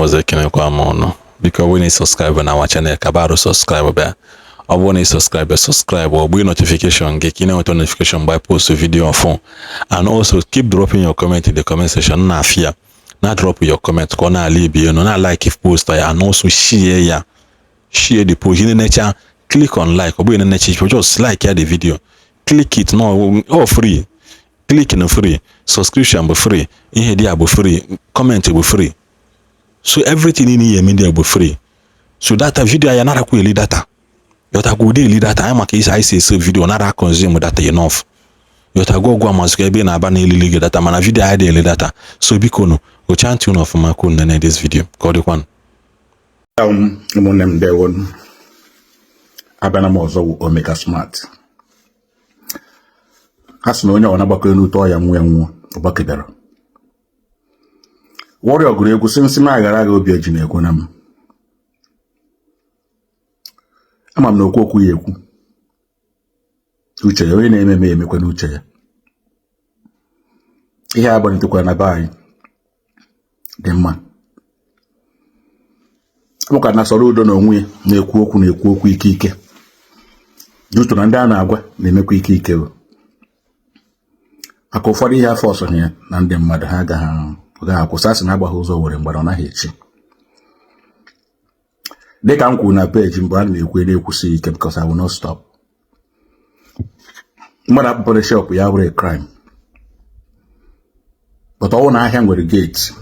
Ọzọ ekenekwa m ụnụ. Biko, ọ bụrụ na ị subscribe na our channel, kabarụ subscribe bịa. Ọ bụrụ na ị subscribe, subscribe, ọ bụ notification gị ka ị na-enweta notification mgbe I post video ọfụ. And also keep dropping your comment in the comment section. Na afia na drop your comment ka ọ na-ala ibi enu na like post ya, and also share ya, share the post. Ị na-enecha, click on like. Ọ bụghị na-enecha, just like ya, the video, click it. No, all free, click na free, subscription bụ free, ihe dị ya bụ free, comment bụ free, so everything ị na-eme ndị a bụ free. So data video ya narakwa eli data, yọtakwa ụdị eli data anyị maka isi anyị si ese video nara consume data enough. Yọtagwa ọgwụ amazikwa ebe ị na-aba na elili gị data, mana video anyị dị eli data. So biko nụ, gụchaa ntị unu ọfụma ka unu nene this video ka ọ dịkwanụ. Ụmụnne m, ndewo. Abịana m ọzọ wụ Omega Smart. Ha sị na onye ọbụla gbakọrọ n'ute ọya nwụọ ya nwụọ ọgbakebịara. Warrior gụrụ egwu sị nsị m aghara agha obi eji na-ekwu na m ama m na okwu okwu ya ekwu uche ya, onye na-eme eme ya emekwa n'uche ya. Ihe a gbalitekwara na be anyị dị mma mụka na sọrọ udo na onwe ya na-ekwu okwu, na-ekwu okwu ike ike jutu na ndị a na-agwa na-emekwa ike ike o. Maka ụfọdụ ihe afọ ọsọ ya na ndị mmadụ ha agaghị akwụsị. Asị na agbaghị ụzọ were mgbada ọ naghị echi. Dịka m kwuru na peji mbụ, a na-ekwu na-ekwusi ike because I will not stop. Mmadụ akpụpụrụ shop ya were crime, but ọwụ na ahịa nwere gate,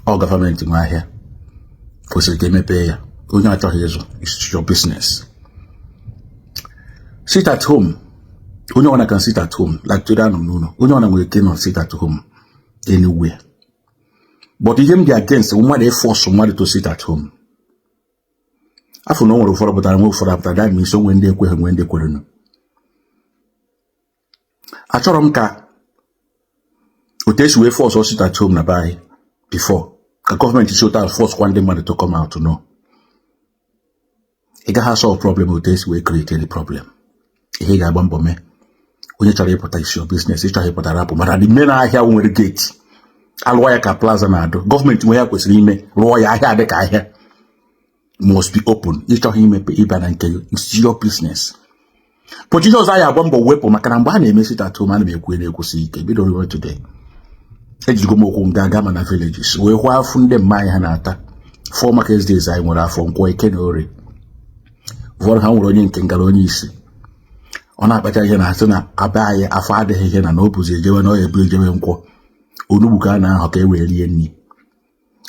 ọ gọọmenti nwe ahịa kwesịrị ka emepee ya. Onye achọghị ịzụ, it's your business. Sit at home, onye ọbụla can sit at home. Like today, anọ m n'ụlọ. Onye ọbụla nwere ike nọ sit at home anywhere, but ihe m dị against bụ mmadụ ịforce mmadụ to sit at home. Afọ na o nwere ụfọdụ pụtara, nwe ụfọdụ apụtara. That means onwe ndị ekweghị, nwe ndị kwerenụ. Achọrọ m ka otu esi wee force sit at home na be anyị before, ka gọọmenti si otu ahụ force kwa ndị mmadụ to come out. No, ị gaghị solve problem otu esi wee create any problem. Ihe ị ga-agba mbọ mee, onye chọrọ ịpụta, isi your business. Ịchọghị ịpụta, rapụ. Mana the main ahịa nwere gate, alụọ ya ka plaza na-adụ. Gọọmenti nwe ya kwesịrị ime rụọ ya ahịa dị ka ahịa must be open. Ịchọghị imepe ịbịa na nke gị, it's your business. But ihe ọzọ anyị agba mbọ wepụ, maka na mgbe a na-eme sit at home, ana m ekwu na-ekwusi ike bido ruo today. Ejigo m okwu nga aga ma na villages wee hụ afụ ndị mma anyị ha na-ata. Four market days anyị nwere, afọ, nkwọ, eke na orie. Ụfọdụ ha nwere onye nke ngara onye isi ọ na-akpacha ihe na-asị na aba anyị afọ adịghị ihe na na o buzi ejewe na ọ ebu ejewe nkwọ onugbu ka a na-ahọ ka e wee rie nri.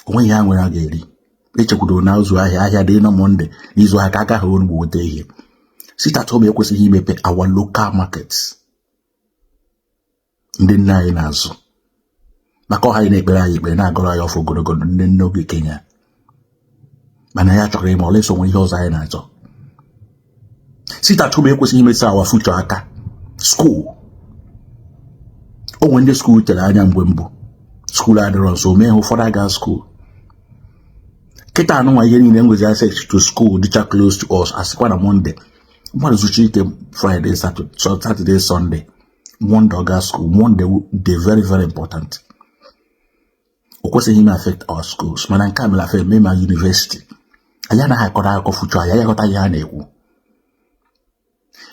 Onwe ihe ha nwere a ga-eri echekwado na ụzụ ahịa ahịa dị na Monday n'izu ahịa ka aka ha onugbu weta ihe. Sit at home ekwesịghị imepe our local markets ndị nne anyị na-azụ, maka ọha anyị na-ekpere anyị ekpere na-agọrọ anyị ọfọ ogologo ndị nne oge Kenya. Mana ya chọrọ ịma ọla so nwere ihe ọzọ anyị na-achọ. Sit at home ekwesịghị imetụ our future aka. School, o nwere ndị school tere anya. Mgbe mbụ school adịrọ nso, mee ha ụfọdụ aga school. Kịta anụnwa ihe niile nwezi access to school dịcha close to us. Asịkwa na Monday mmadụ zuchi ike, Friday, Saturday, Sunday, Monday ọ gaa school. Monday dị very very important. O kwesịghị ime affect our schools, mana nke a mere affect mee ma university. Anyị anaghị akọrọ akụkọ future anyị, anyị aghọta ihe a na-ekwu.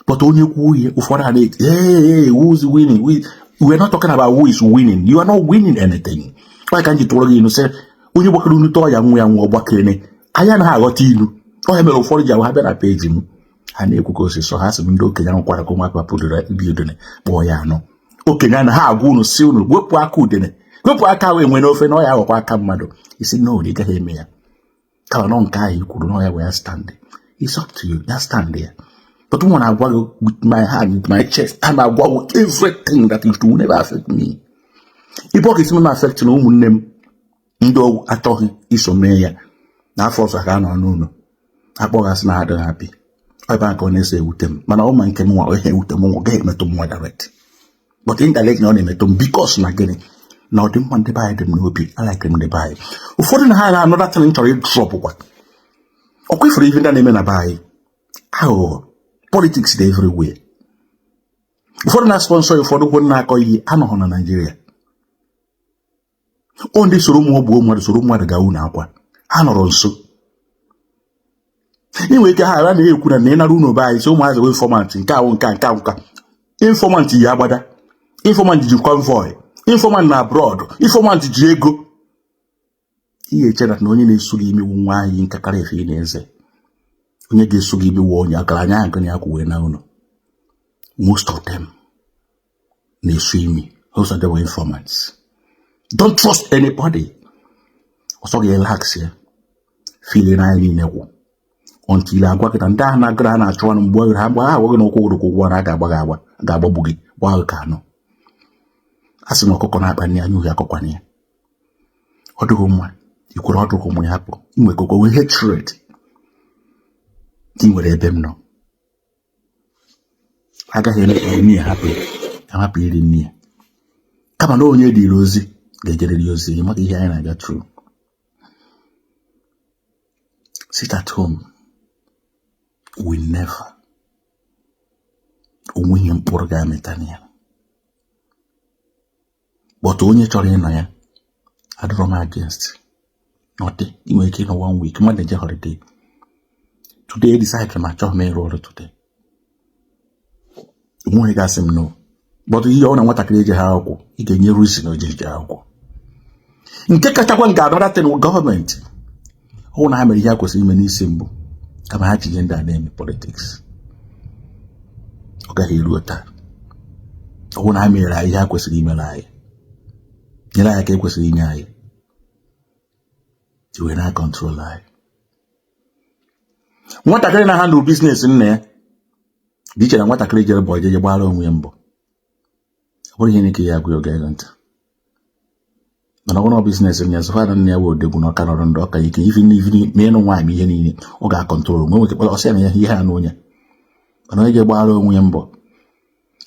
But onye kwuo ihe ụfọdụ a na-eti, "Hey, hey, who is winning?" We are not talking about who is winning. You are not winning anything. Ọ ka m ji tụọrọ gị ilu sị onye gbakọrọ unu tọọ ya nwa ya nwa ọgbakene. Anyị anaghị aghọta ilu. Ọ ya mere ụfọdụ ji ahụ ha bịa na peji m, ha na-ekwu ka osisi ha sị m ndị okenye ahụ kwara ka ụmụaka papụrụ ndị udene kpọọ ya anọ okenye a na ha agwa unu si unu wepụ aka udene, wepụ aka ahụ enwe n'ofe na ọ ya aghọkwa aka mmadụ. Isi no, ị gaghị eme ya kama nọ nke ahụ i kwuru na ọ ya bụ ya stand. It's up to you ya stand ya. But nwa na-agwa gị with my hand, with my chest, ana agwa gị everything that it will never affect me. Ibe ọ ga-esi m affect na ụmụnne m ndị achọghị iso mee ya n'afọ ọzọ ka a nọ n'ụlọ akpọghasị na adịghị happy. Ọ ebe a ka ọ na-eso ewute m. Mana ọ ma nke m nwa ihe ewute m nwa, ọ gaghị emetụ m nwa direct, but indirectly ọ na-emetụ m, because na gịnị? Na ọdịmma ndị be anyị dị m n'obi. Alakịrị m ndị be anyị. Ụfọdụ na ha ga anọda m chọrọ ịdrop kwa ọkwa ifuru ihe ndị a na-eme na be anyị. Aghụghọ, politics dị everywhere. Ụfọdụ na-sponsor ya, ụfọdụ kwụ na-akọ ihe anọghọ na Naịjirịa. Ọ ndị soro ụmụ ogbuo mmadụ, soro mmadụ gaa unu akwa. Ha nọrọ nso. Ị nwere ike ha ara na-ekwu na ịnara unu be anyị, sị ụmụazị wee informant nke ahụ, nke a, nke ahụ, nke a. Informant yi agbada, informant ji convoy, informant na abroad, informant ji ego. Ị ga-eche na onye na-esu gị imi nwa anyị nkakara efe ị na-eze, onye ga-esu gị imi wụ onye ọgaranya ahụ na ya kwuwe na ụlọ. Most of them na-esu imi. Most of them were informants. Don't trust anybody. Ọsọ gị relax ya, feel na anyị niile kwụ until agwa gị na ndị ahụ na-agara ha na-achụ anụ mgbe ha gba ha agwa gị na ụkwụ gwụrụ ụgwọ na a ga-agba gị agba, a ga-agbagbu gị, gbaa gị ka anụ. A sị na ọkụkọ na-akpa nne anya uhie akọkwana ya. Ọ dịghị mma ikwere, ọ dịghị mma ya hapụ inwe koko nwee hatred ị nwere ebe m nọ. Agaghị eme ka nne ya hapụ ya, hapụ iri nne ya, kama na onye dịrị ozi ga-ejerịrị ozi maka ihe anyị na-aga through. Sit at home we never onweghị mkpụrụ ga-amịta na ya. But onye chọrọ ịnọ ya, adịrọ m against. Nọdị, ị nwere ike ịnọ one week. Mmadụ eje holiday today, decide na achọghị m ịrụ ọrụ today, onweghị ga-asị m no. But ihe ọ na nwatakịrị eji ha akwụkwọ, ị ga-enye reason o ji eje akwụkwọ. Nke kachakwa nke, another thing, gọọmenti, ọ bụ na ha mere ihe ha kwesịrị ime n'isi mbụ, kama ha ji ihe ndị a na-eme politics, ọ gaghị eruo taa. Ọ bụ na ha mere anyị ihe ha kwesịrị imere anyị, nyere anyị aka ekwesịrị inye anyị, wee na control anyị. Nwatakịrị na handle business nna ya dị iche na nwatakịrị jere bọ jeje gbara onwe ya mbọ. Ọ bụrụ ihe nke ya agwa oge ego ntị, mana ọ bụrụ na business nna ya sọfa na nna ya wee odegwu na ọka nọrọ ndụ, ọka ike ifi n'ifi ma ịnụ nwaanyị ma ihe niile, ọ ga-a control nwe nweke ọsị ya na ya ihe ha na onye. Mana onye je-gbara onwe ya mbọ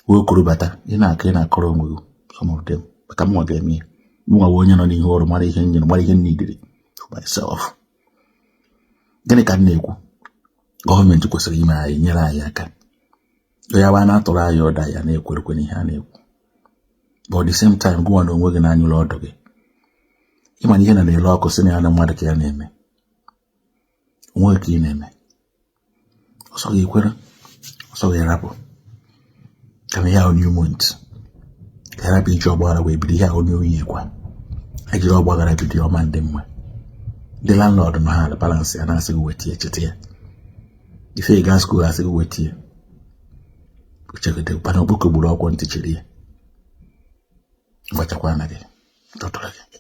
wee korobata, ị na-akọ, ị na-akọrọ onwe gị. Some of them, maka mụnwa ga-eme ya, mụnwa bụ onye nọ n'ihu ọrụ, mara ihe m nyere, mara ihe m nidiri for myself. Gịnị ka m na-ekwu? Gọọmenti kwesịrị ime anyị, nyere anyị aka. Onye agba na-atụrụ anyị ọda ya na-ekwerekwe n'ihe a na-ekwu, but at the same time, gụnwa na onwe gị na-anya ụlọ ọdụ gị, ịma na ihe na na-ele ọkụ si na ya na mmadụ ka ya na-eme onwe ka ị na-eme. Ọsọ gị ekwere, ọsọ gị rapụ. Kama ihe ahụ new month ka ya rapụ iji ọgbaghara wee bido ihe ahụ onye oyi kwa ejiri ọgbaghara bido ọma ndị mma. Ndị landlord nọ ha balance ya na-asị gị weta ya, cheta ya ife ị gaa school, asị gị weta ya, chegide mana okpoko gburu ọgwọ ntị chiri ya gbachakwa na gị dọtara gị.